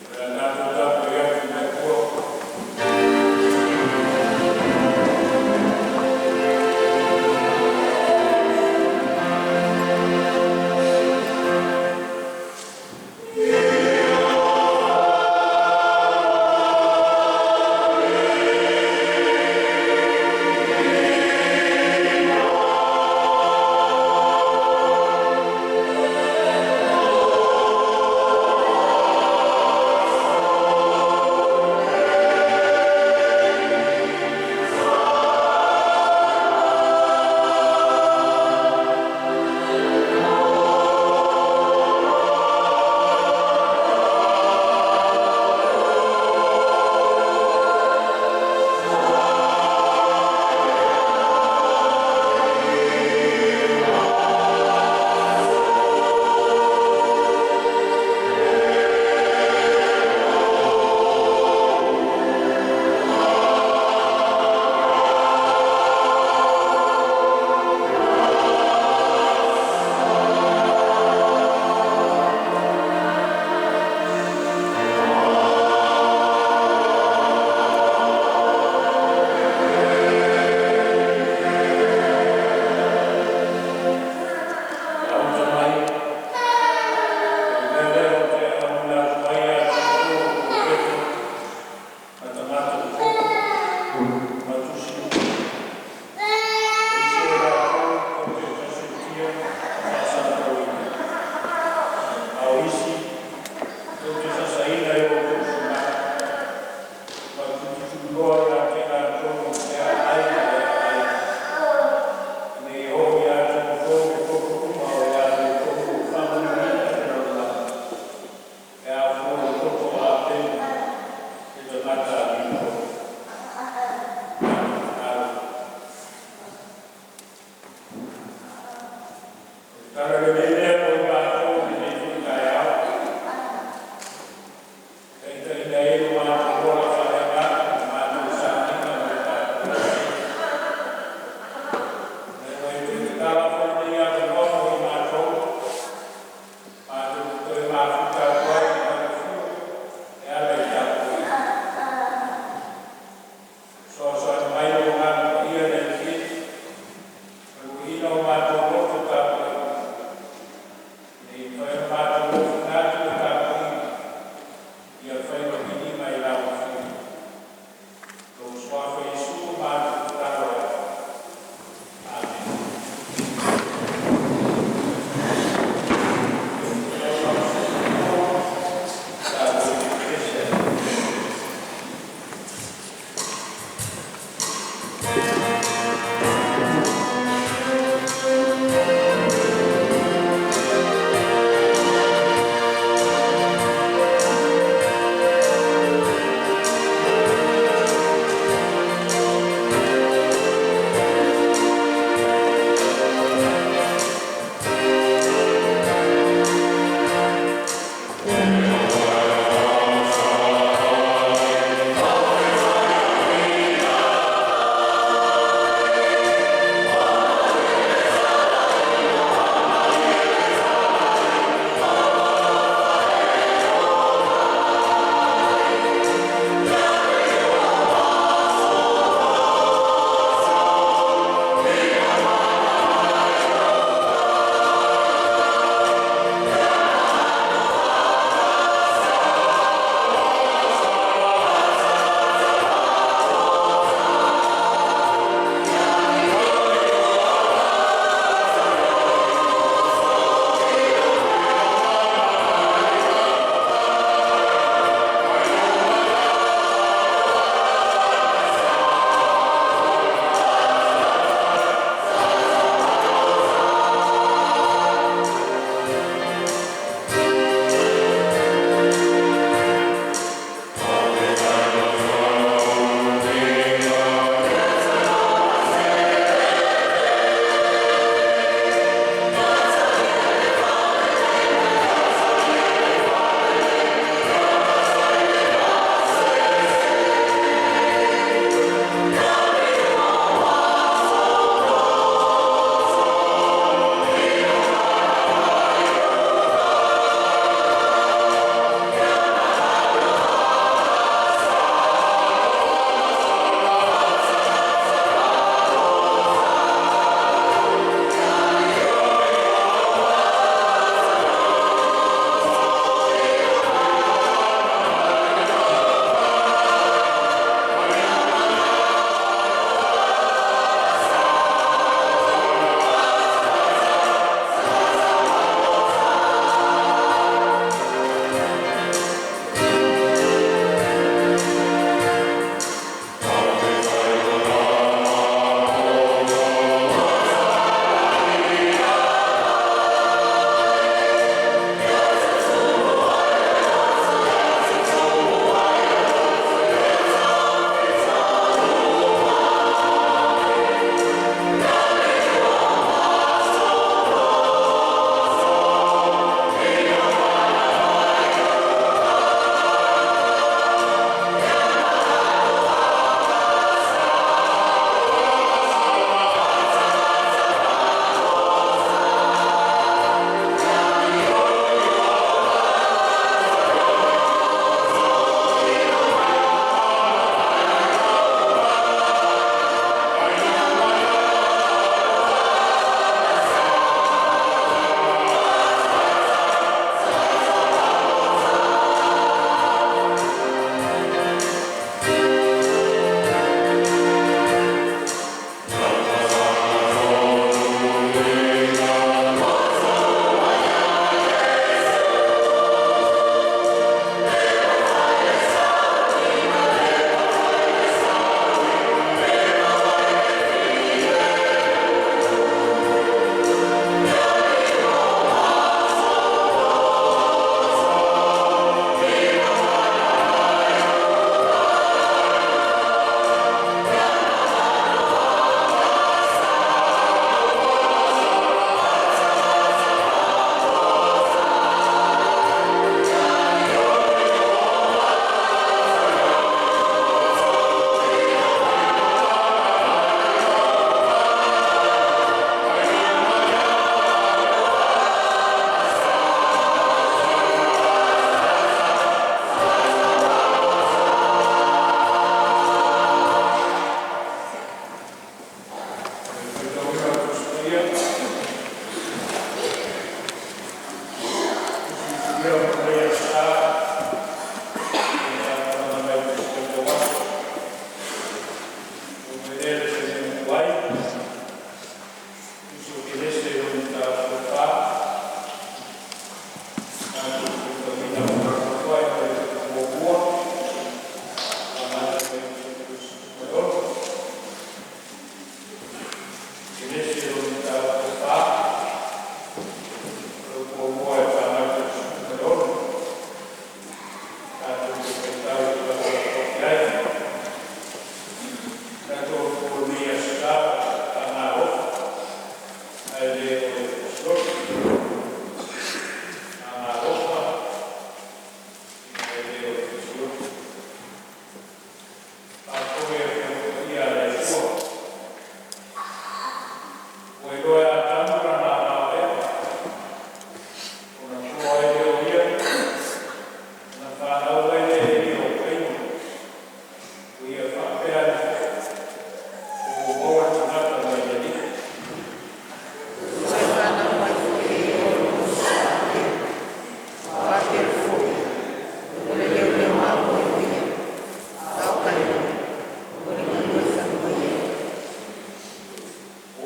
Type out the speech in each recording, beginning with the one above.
Le a tatou tapuai atu i le Atua Maota mai, o le mea lea ou te auina atu ai ia te outou o polofeto ma tagata popoto ma tusi uma, e ise o latou tou te taofiofia ma faasalatauina, a o isi tou te sasaina i o outou sugaga ma tulituliloa ia te latou i le aai ma le aai, ina ia oo ia te outou le toto uma o e amiotonu ua faamanuiaina e le lalolagi, e afua i le toto o Apelu le tagata amiotonu. Tatou tatalo. O le talalelei lea mo i matou i lenei foi taeao, e taitaiina ai lo matou ola faaleagaga ma matou sauniga mo le tatou aso. Ina ua e toe tatala foi lenei avanoa mo i matou, matou te toe mafuta atu ai i le alofio e ala i tapuaiga. Fesoasoani mai lou Agaga Paia le Alii e, manuaina o matou loto tapuai uma.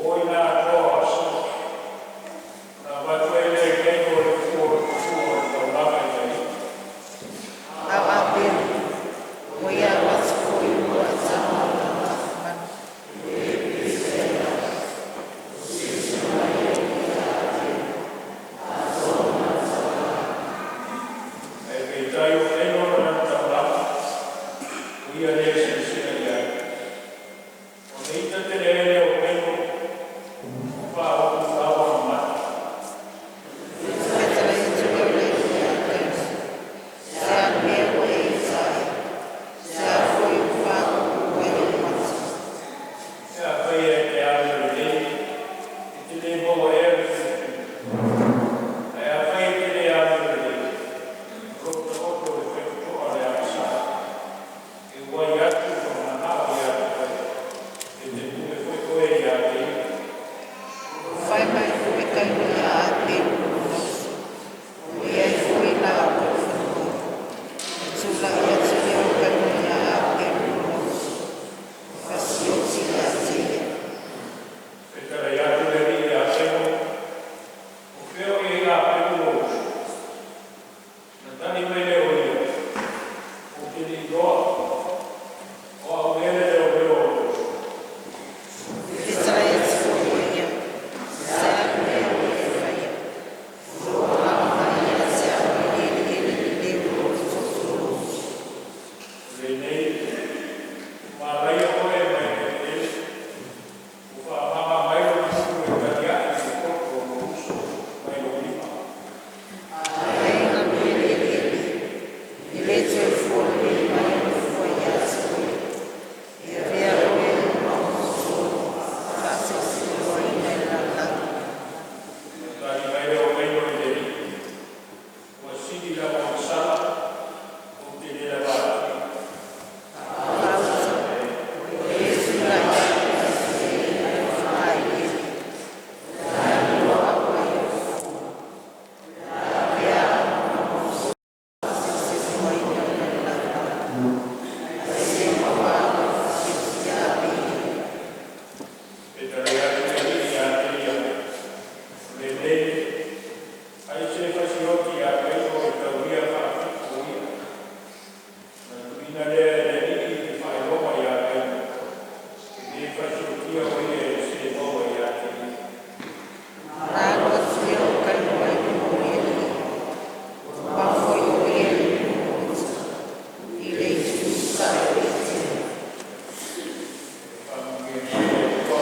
O i na atoa o aso, ona avatu ai lea e Kaino o le fua o le fua o le taulaga i le Alii. A o Apelu, ua ia alu atu foi i luga o autaga o lana lafumanu. Ae peitai o Kaino ma lana taulaga, ua ia le silasila i ai. Ona ita tele ai lea o Kaino, ua faauu lau ona mata. Fetalai atu lea o le Alii ia Kaino, “Se a le mea ua e ita ai? Se a foi ua faauu ai ou mata? Pe afai e te amio lelei, e te le maua ea le filifiliga? Ae afai e te le amio lelei, o lo o taoto i le faitotoa le agasala, e uai atu lona manao ia te oe, e te pule foi oe ia te ia.” Ua fai mai foi Kaino ia Apelu lona uso, “Ua i ai foi la outou fanua.” Ona tulai atu lea o Kaino ia Apelu lona uso, e fasioti ia te ia. Fetalai atu le Alii ia Kaino, “O fea o i ai Apelu lou uso?” Ona tali mai lea o ia, “Ou te le iloa. O au ea le leoleo o lou uso?” Fetalai atu foi o ia, “Se a le mea ua e faia? Ua lou alaala mai ia te au i le eleele lenei o lou toto o lou uso.” O lenei, ua manaia oe mai le eleele, ua faamama mai lou gutu e taliae i le toto o lou uso mai lou lima. A e galu i le eleele, e le toe fua lelei mai ona fua ia te oe. E avea oe ma uso faaseloseloaina e le lalolagi.” Ona tali mai lea o Kaino i le Alii, “Ua sili lau agasala, ou te le lavatia. Gauta, o Iesu laiau ma le fagaeleele, o le a lua auai ai o fua, o le a avea au ma uso faaseloseloaina o le lalolagi, ae se maua au e fasioti ia Apelu.” Fetalai atu le Alii ia te ia, “O lenei, ai se fasioti ia Kaino e taulia faafitu o ia.” Ona tuuina lea e le Alii le faailoga ia Kaino, e le fasiotia o ia e se maua ia te ia. Ona alu atu lea o Kaino mai luma o le Alii, ua pao foi o ia i le maota i le itu i sasae o Eteni. Faamanuia mai le Atua.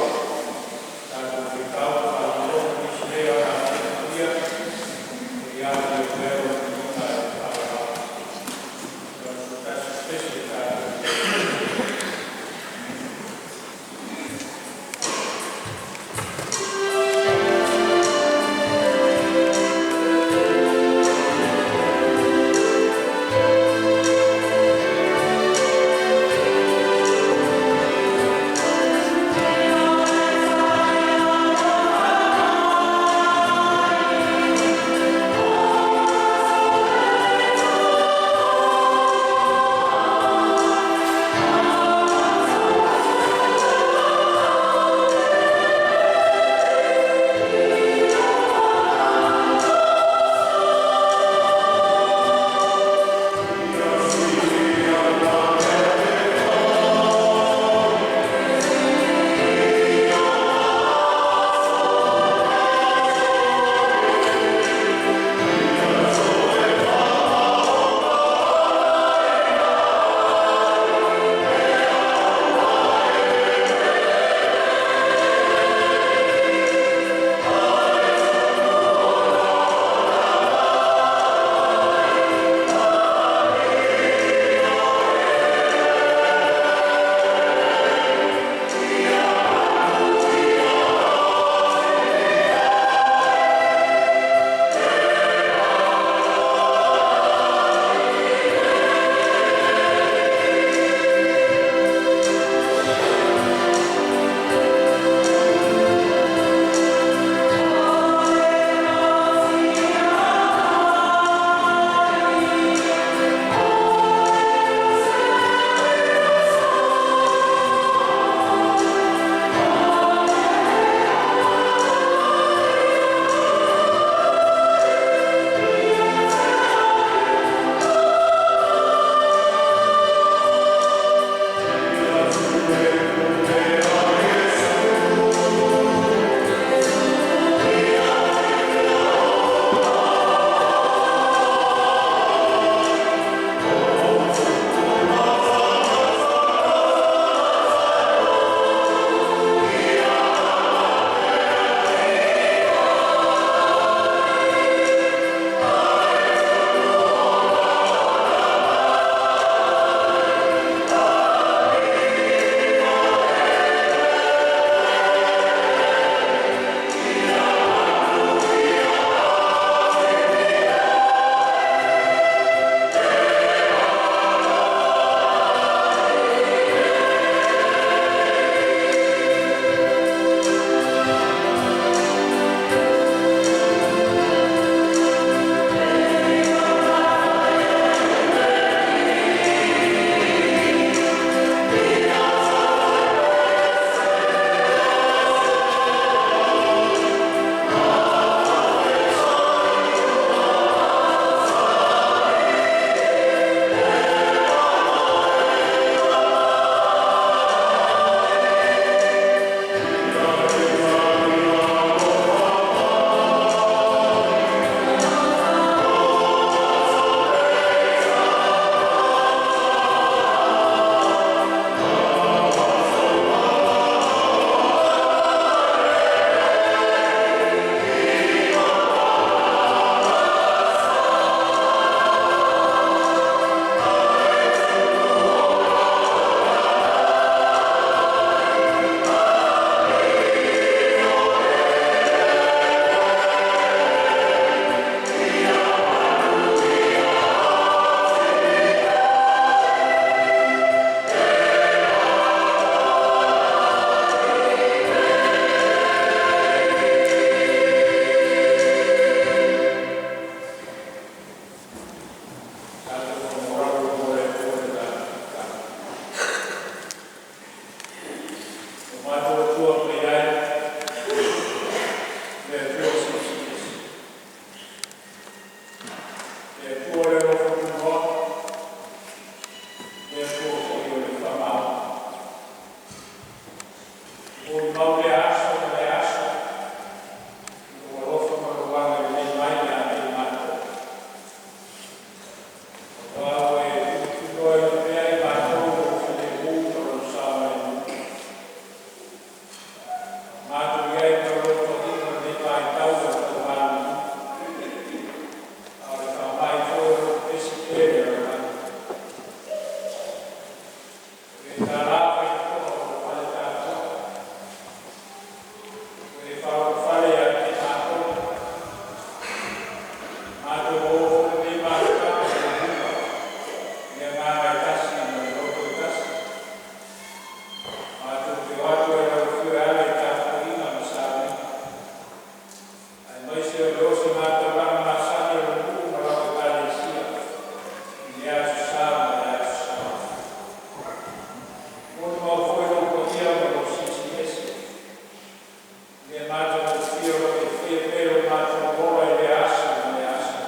Mea matagofie o lo o e faia pea i lo matou ola i lea aso ma lea aso,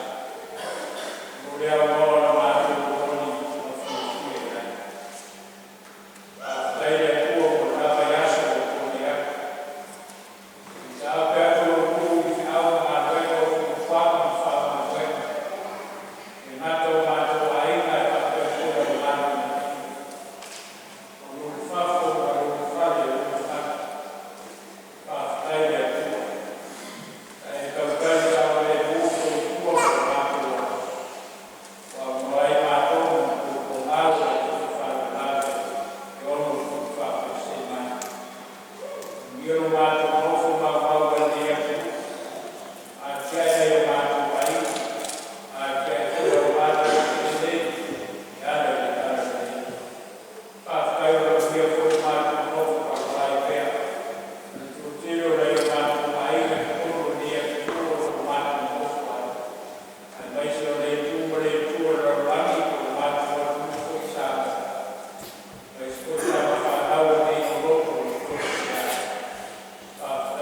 mo le aunoa o le matou momoli ma fiafia i ai. Faafetai i le Atua mo lena vaiaso ua tuanai atu, na taape atu ai lou nuu i feau ma galuega o fuafuaga ma faamanuiaga, e le gata i o matou aiga ae faapea foi le mamalu i le atunuu, o nuu i fafo ma le ulufale o Utufaga. Faafetai i le Atua na e tautai saogalemu soifua ma lo matou ola, ua aunoa ai matou ma topoutuumau i le toto faalavelave e ono tupu faafuasei mai. Manuia lo matou nofo maumau ai i lenei atunuu, atiae nai o matou aiga, atiae foi auauna lelei e ala i le talalelei. Faafetai ua manuia foi lo matou nofo palapala ai pea i le toatele o nai o matou aiga i totonu o lenei atunuu o lo o matou nonofo ai, aemaise o lea itu ma lea itu o le lalolagi po o le matou atunuu foi o Samoa, aemaise foi tamafanau a lenei loto ua totofi. Faafetai.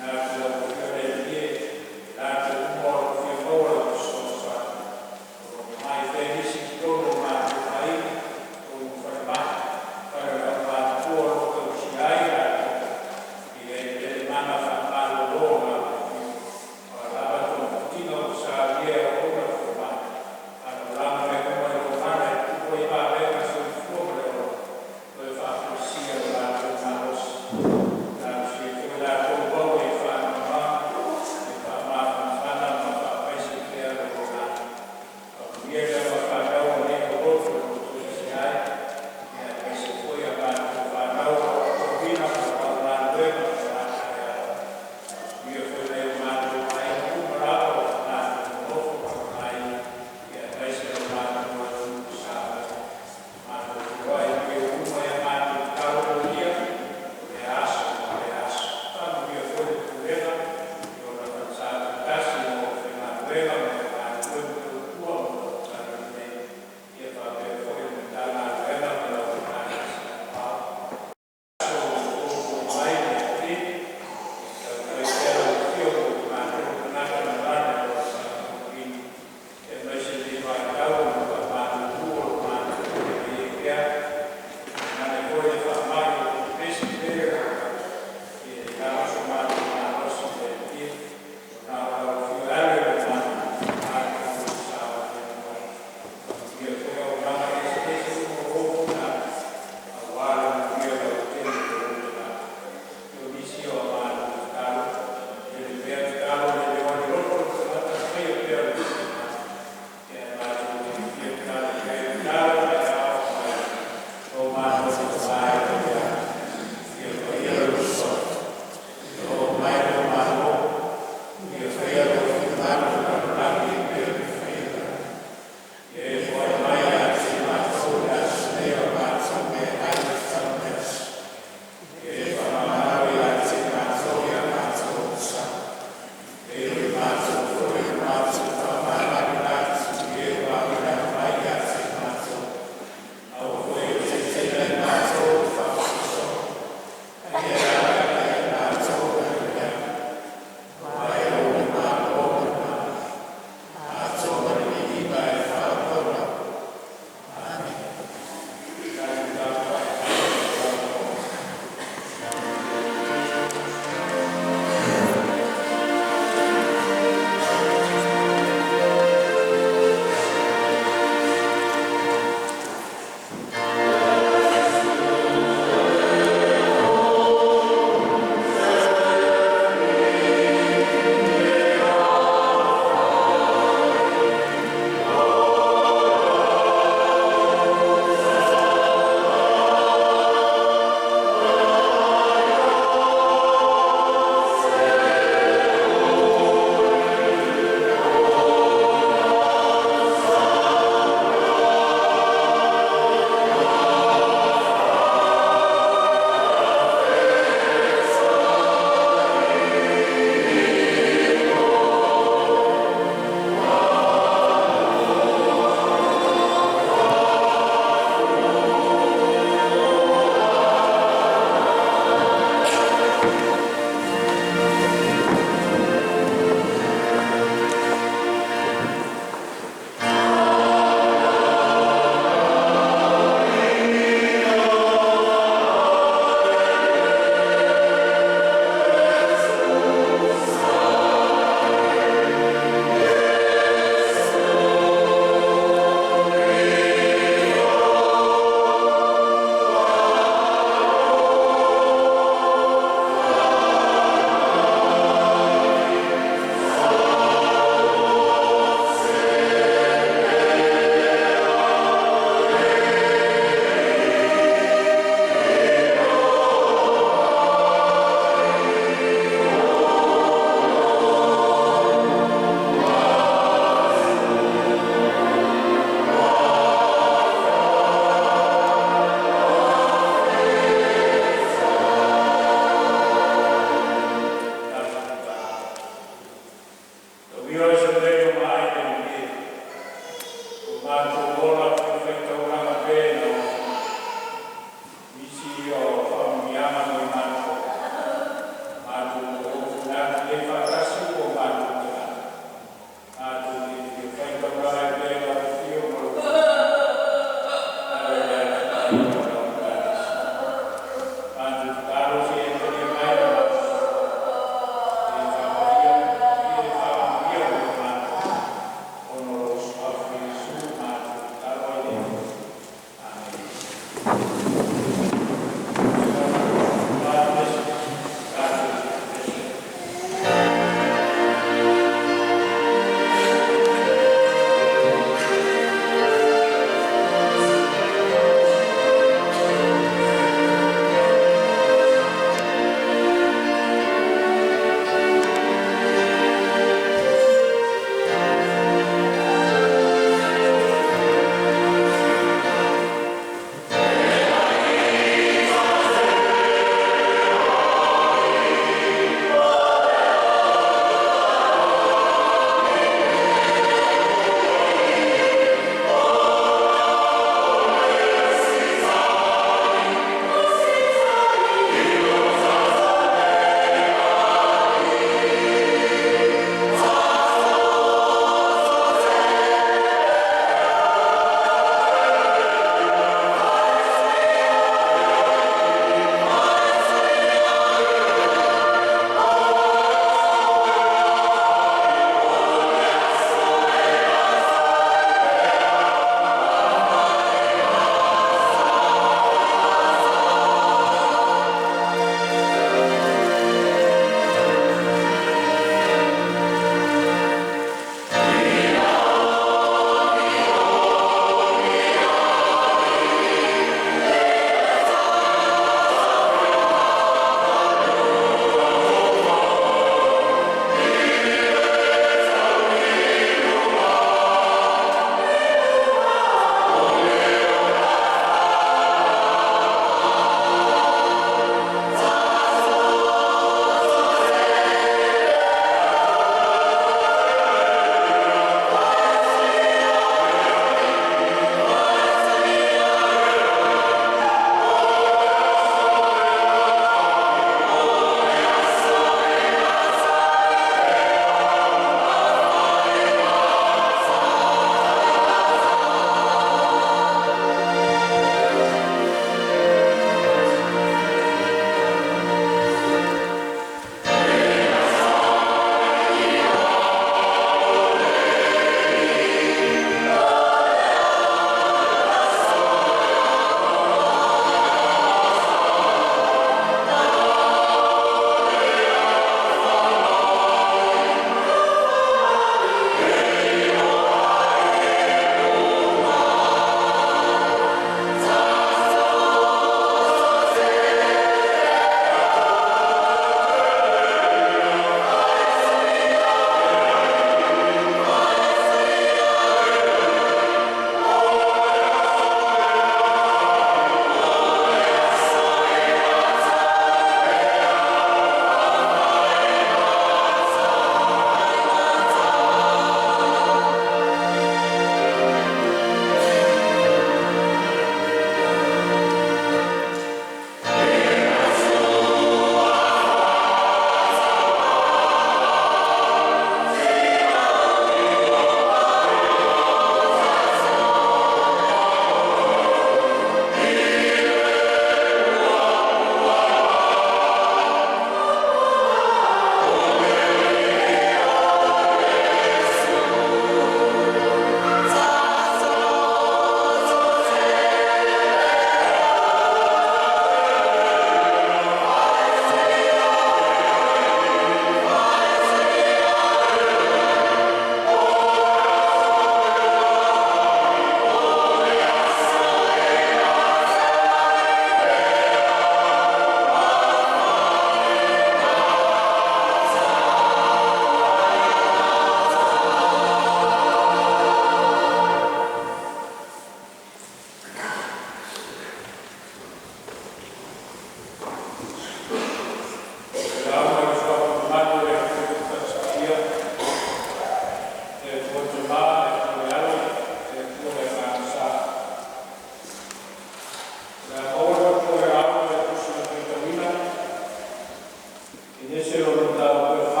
Kenese o le mataupu e 4,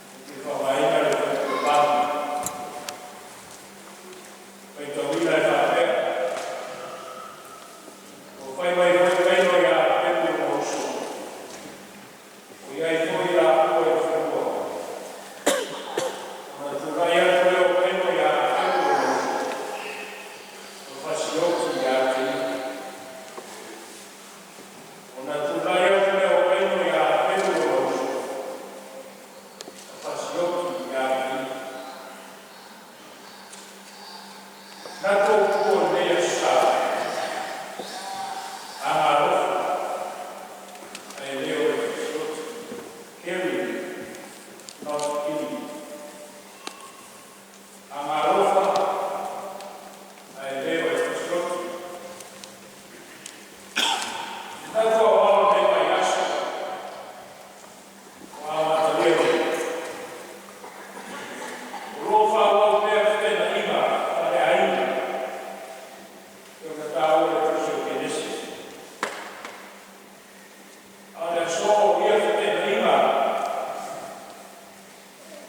ou te faaaogaina le fuaiupu 8, faitauina e faapea: Ua fai mai foi Kaino ia Apelu lona uso, o i ai foi laua e falua. Ona tulai atu lea o Kaino ia Apelu lona uso, ma fasioti ia te ia. Ona tulai atu lea o Kaino ia Apelu lona uso, ma fasioti ia te ia. Manatu autu o lenei aso Sa, agalofa ae le o le fasioti. Caring, not killing. Agalofa ae le o le fasioti. Manatu aoao o lenei vaiaso ua amatalia nei, o lo o faaauau pea feteenaiga faaleaiga e ona taua i le tusi o Kenese. A o le aso o ia feteenaiga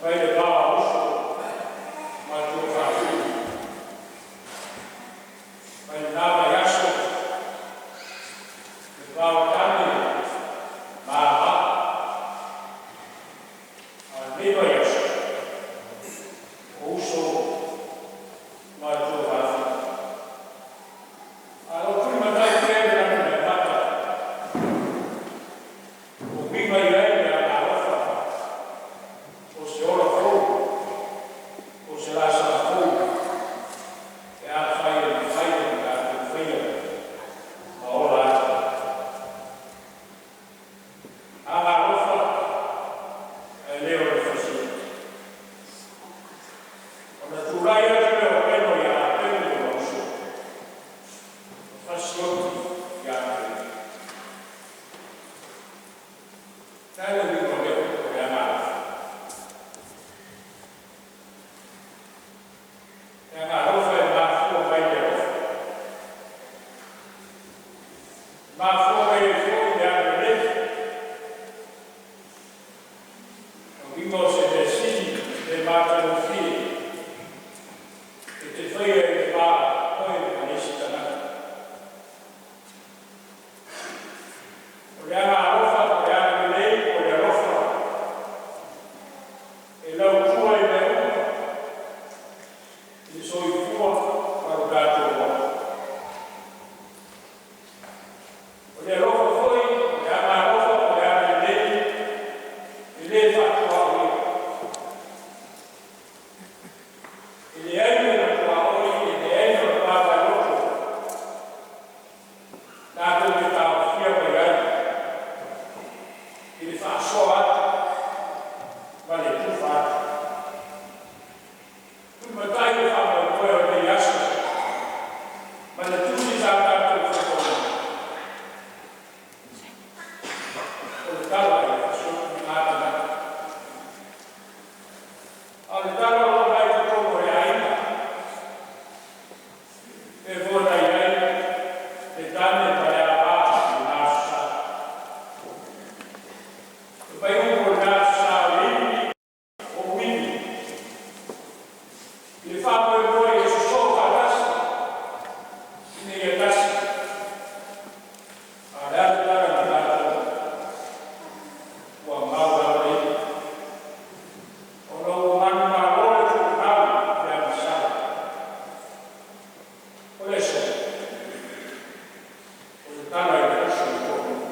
mai le va o uso ma tuafafine. Mai lena vaiaso, le va o tane ma ava. A o lenei vaiaso, o uso ma tuafafine. A o tulimatai pea le lagi e mata, ua uiga i ai le agalofa o se ola fou, o se lasa fou, pe afai e mafai ona tatou faia ma ola ai. Agalofa ae le o le fasioti. Ona tulai atu lea o Kaino ia Apelu lona uso, ma fasioti ia te ia. Le a le uiga o lea o le agalofa? Le agalofa e mafua mai le alofa. E mafua mai ai foi le agalelei. O uiga o se mea sili le matagofie e te faia i le va o oe ma le isi tagata. O le agalofa o le agalelei o le alofa e lautua i mea uma i le soifua ma lo tatou ola. O le alofa foi, o le agalofa o le agalelei e le faatuaoia. E leai lona tuaoi, e leai lona mavaeloto tatou te taofia mai ai i le faasoa atu ma le tufa atu. Tulimatai le faamoemoe o lenei aso ma le tusi sa tatou faitauina. O le tala i fasioti na tagata. A o le tala o lo o mai totonu o le aiga, e foi na i ai le tane ma le ava i lena aso Sa. E mai upu o lena aso Sa o le ivi o uivi. I le faamoemoe e sosoo faatasi, ina ia tasi. A o le a le tala na tatou ua mau lava le ivi. Ona ua manumalo le tuumau i le agasala. O le aso, o le tala i le uso e toalua.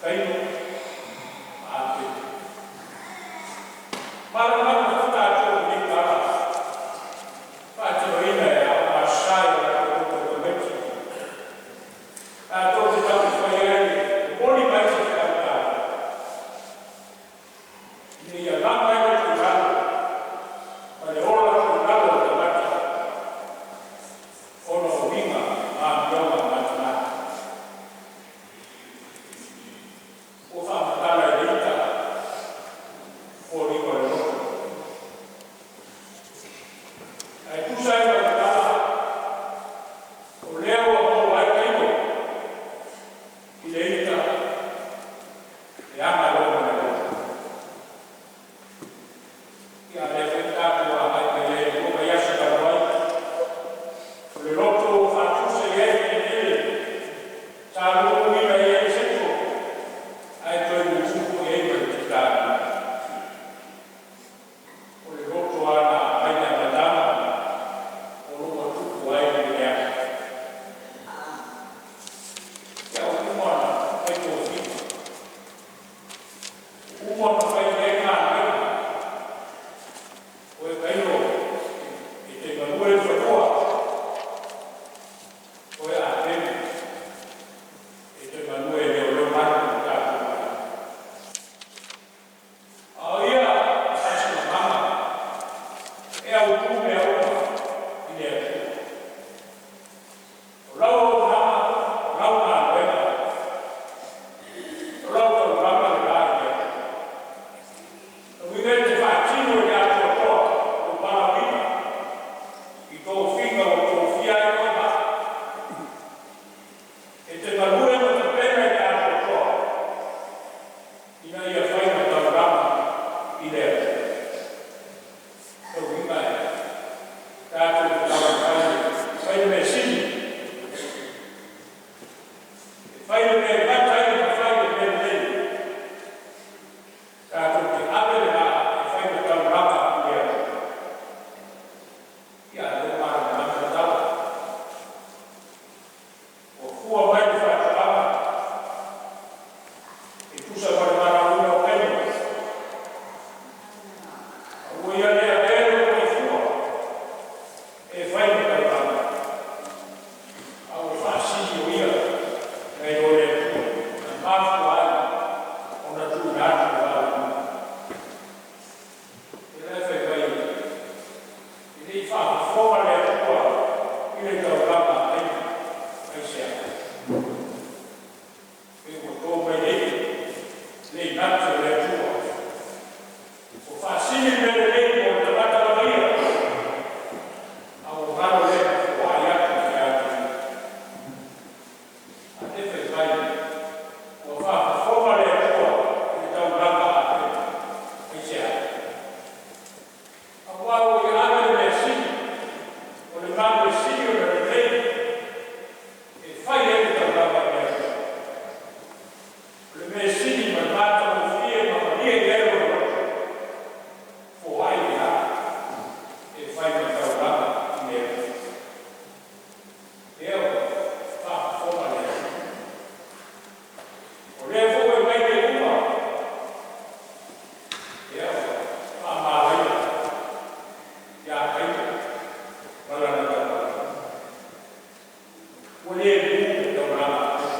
Kaino ma Apelu. Malamalama foi tatou i lenei tala. Faatinoina e Aoga Aso Sa i o latou tamaiti. Tatou te taumafai ai e momoli mai se feau taua. Ina ia lama ai le tuulalo ma le ola tuulalo o tagata ona o uiga ma amioga matamata. Ua faamatala e le ita foliga o le loto. Le mea sili ma le matagofie ma malie i ai lou loto, foai le aga e fai ma taulaga i le Atua. Lea ua faafofoga le Atua. O lea foi ua aumai le iuga, lea ua faamalaia ia Kaina ma lana taulaga. Ua le mu le taulaga a Kaina.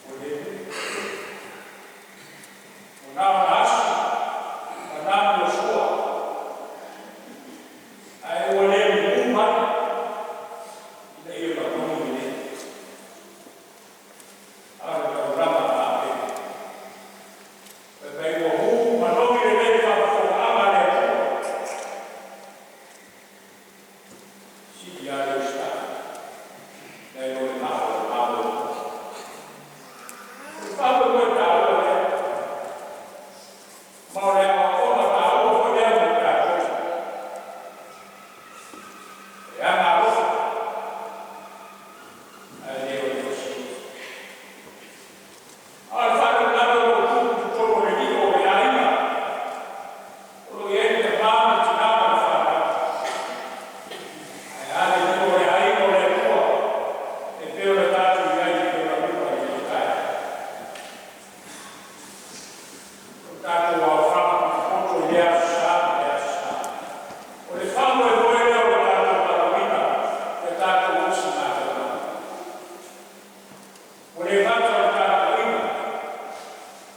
Ua le mu. Ua na o na asu ma na muasua, ae ua le mumu mai ina ia manogi lelei. A o le taulaga a Abele, fai mai ua mu manogi lelei i le faafofogaaga a le Atua. Sili lava le usitai nai lo le maa o le mamoe. O le faamoemoe taua lea, ma o le aoaoga taua foi lea mo i tatou. O le agaalofa ae le o le fasioti. A o le faalavelave o lo o tupu i totonu o le lio o le aiga, o lo o i ai le tama ma le tina ma le fanau. Ae a le lio o le aiga o le Atua e pei ona tatou i ai i le laluna i lenei taeao? O tatou aofaga potopoto i lea Aso Sa ma lea Aso Sa. O le faamoemoe lea o le tatou valaauina ia tatou osigataulaga. Ua le gata o le tapuaiga,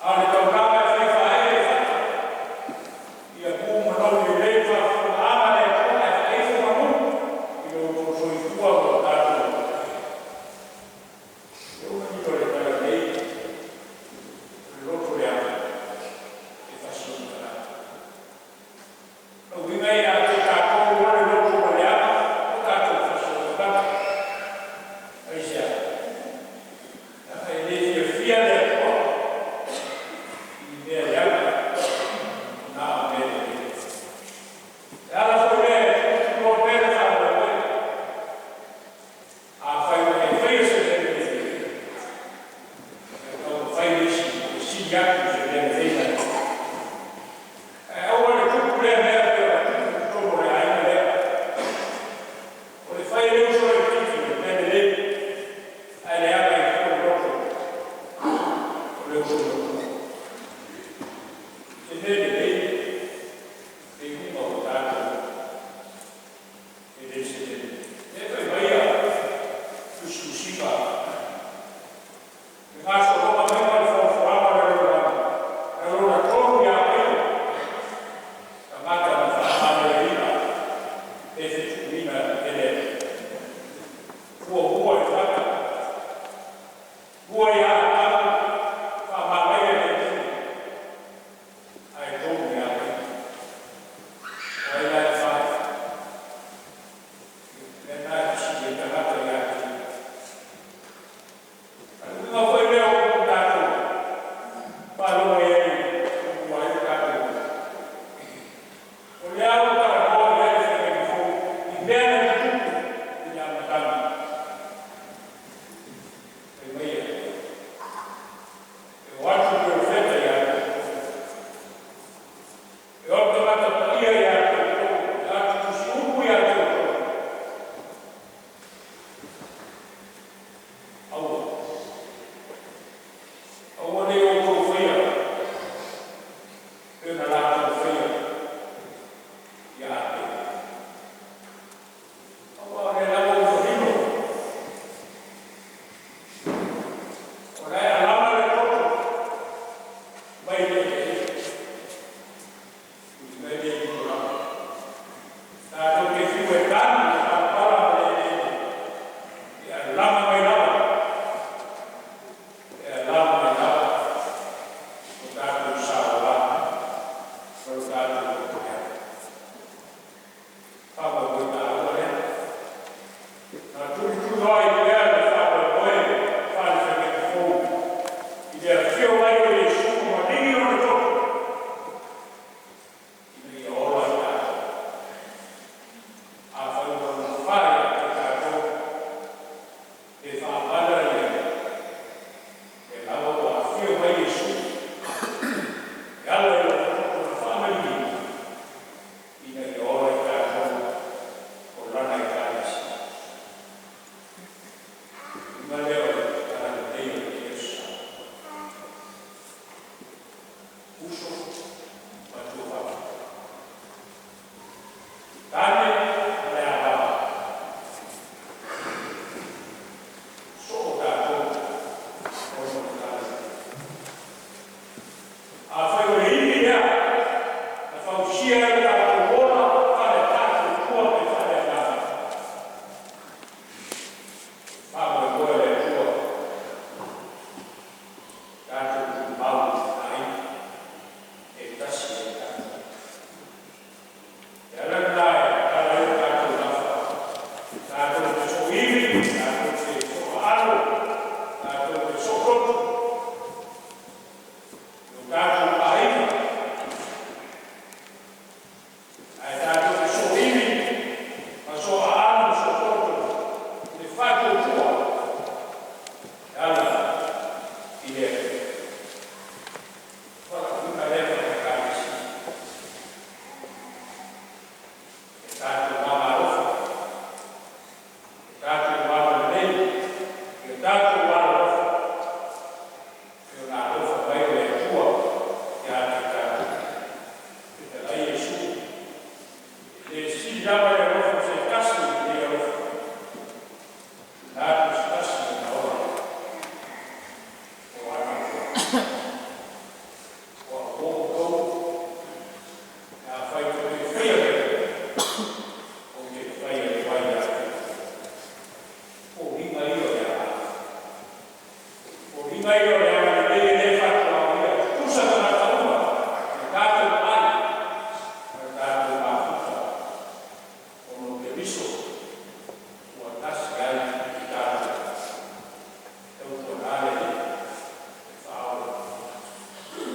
a o le taulaga e fai faaee le fata, ia mu manogi lelei le faafofogaaga a le Atua ae faaifo manu i lo outou soifua ma lo tatou ola. Lea ua manino le talalelei, o le loto leaga e fasioti tagata. O lona uiga ia te tatou o le loto ua leaga, ua tatou fasioti tagata. Aisea? Leaga e le fiafia le Atua i ni mea leaga, na o mea lelei. E ala foi lea e tuutuuloa pea le faamoemoe. Afai ua e faia se mea lelei, ia taumafai le isi e sili atu se mea lelei na e faia. Ae aua le tupu lea mea pei ona tupu i totonu o le aiga lea. O le fai e le uso laitiiti le mea lelei, ae leaga ai fua le loto o le uso matua. Se mea lelei le iuga ua tatou e le se mea lelei. E fai mai a tusitusiga le gasologa mai ma le foafoaga o le lalolagi. Ua o outou, pe afai tou te faia lea, ou te fai atu ai ia te outou. O foliga ia o le agaga. O foliga ia o le agalelei e le faatuaoia, e tutusa tagata uma, i le tatou vaai ma le tatou mafuta, ona o Keriso ua tasi ai i tatou. Tautuana le Alii e faaola i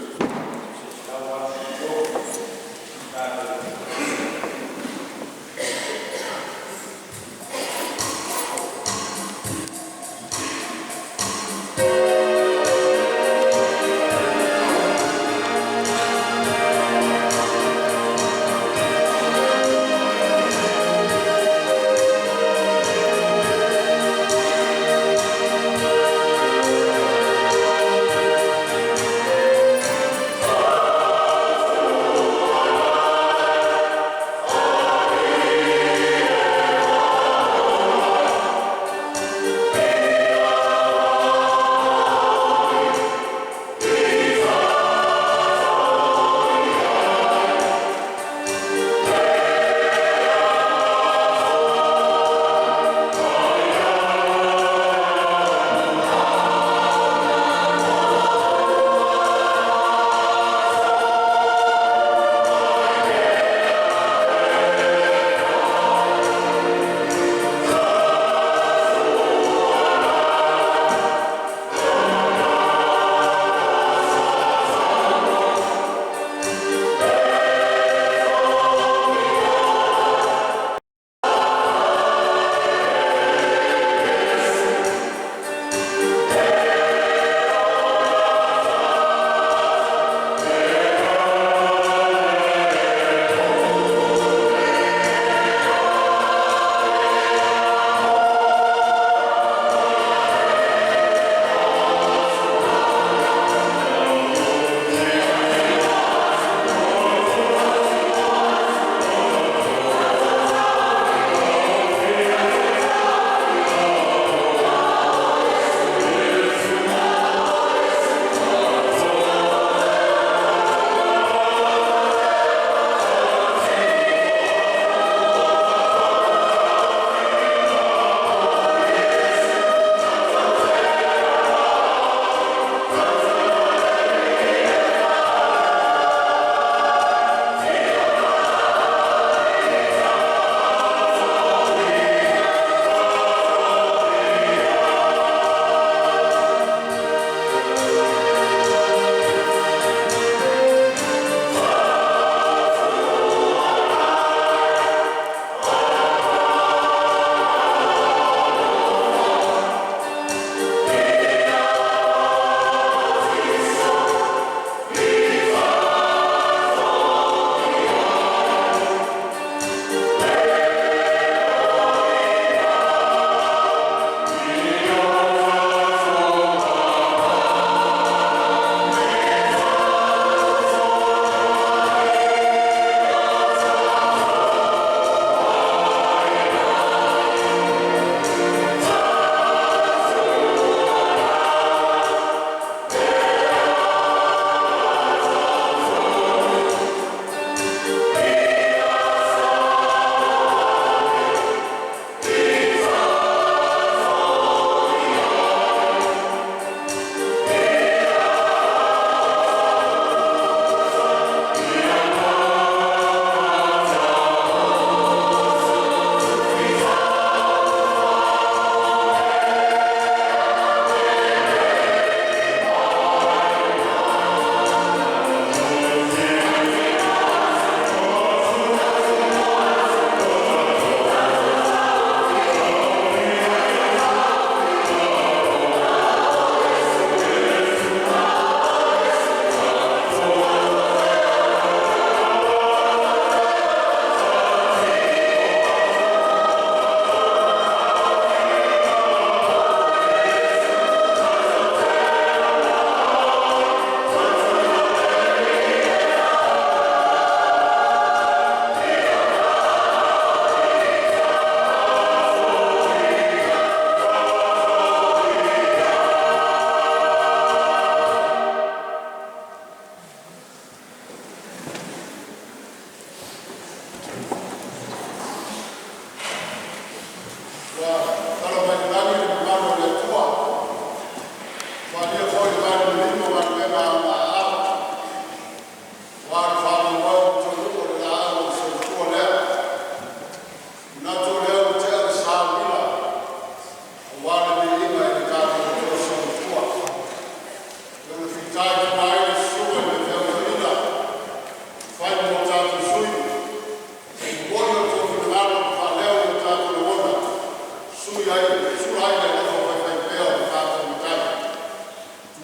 se 183 tatou.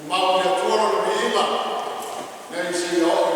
Tumau i le Atua lona viiga, nei seia oo.